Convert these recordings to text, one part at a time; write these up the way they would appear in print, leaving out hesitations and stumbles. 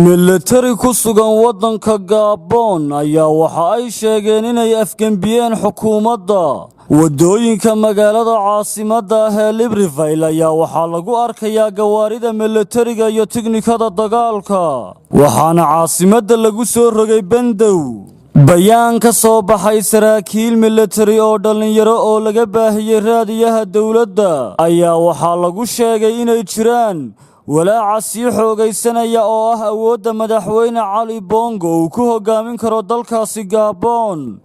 Milatari ku sugan waddanka Gabon ayaa waxa ay sheegeen inay afgembiyeen xukuumadda. Waddooyinka magaalada caasimadda ah ee Libreville ayaa waxaa lagu arkayaa gawaarida milatariga iyo tiknikada dagaalka, waxaana caasimadda lagu soo rogay bandow. Bayaan ka soo baxay saraakiil milatari oo dhallinyaro oo laga baahiyey raadiyaha dowladda ayaa waxaa lagu sheegay inay jiraan walaaca sii xoogaysanaya oo ah awoodda Madaxweyne Cali Bongo uu ku hogaamin karo dalkaasi Gabon.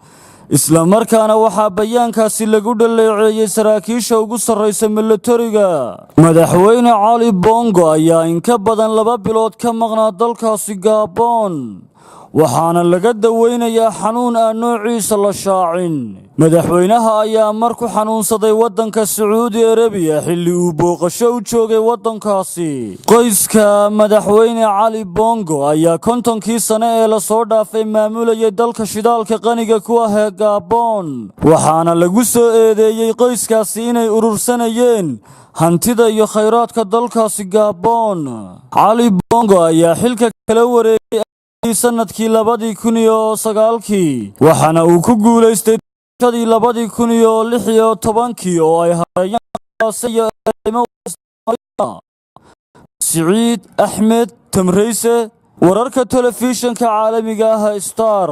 Isla markaana waxaa bayaankaasi lagu dhaleeceeyey saraakiisha ugu sarraysa milatariga. Madaxweyne Cali Bongo ayaa in ka badan 2 bilood ka maqnaa dalkaasi Gabon, waxaana laga daweynayaa xanuun aan noociisa la shaacin. Madaxweynaha ayaa mar ku xanuunsaday waddanka Sacuudi Arabiya xilli uu booqasho u joogay waddankaasi. Qoyska Madaxweyne Cali Bongo ayaa 50kii sane ee lasoo dhaafay maamulayay dalka shidaalka qaniga ku ah ee Gabon, waxaana lagu soo eedeeyey qoyskaasi inay urursanayeen hantida iyo khayraadka dalkaasi Gabon. Cali Bongo ayaa xilka kala wareegay sanadkii 2009kii, waxaana uu ku guulaystay doorashadii 2016kii oo ay hareeyeen. Siciid Axmed Tamreyse, wararka telefishinka caalamiga ah Star.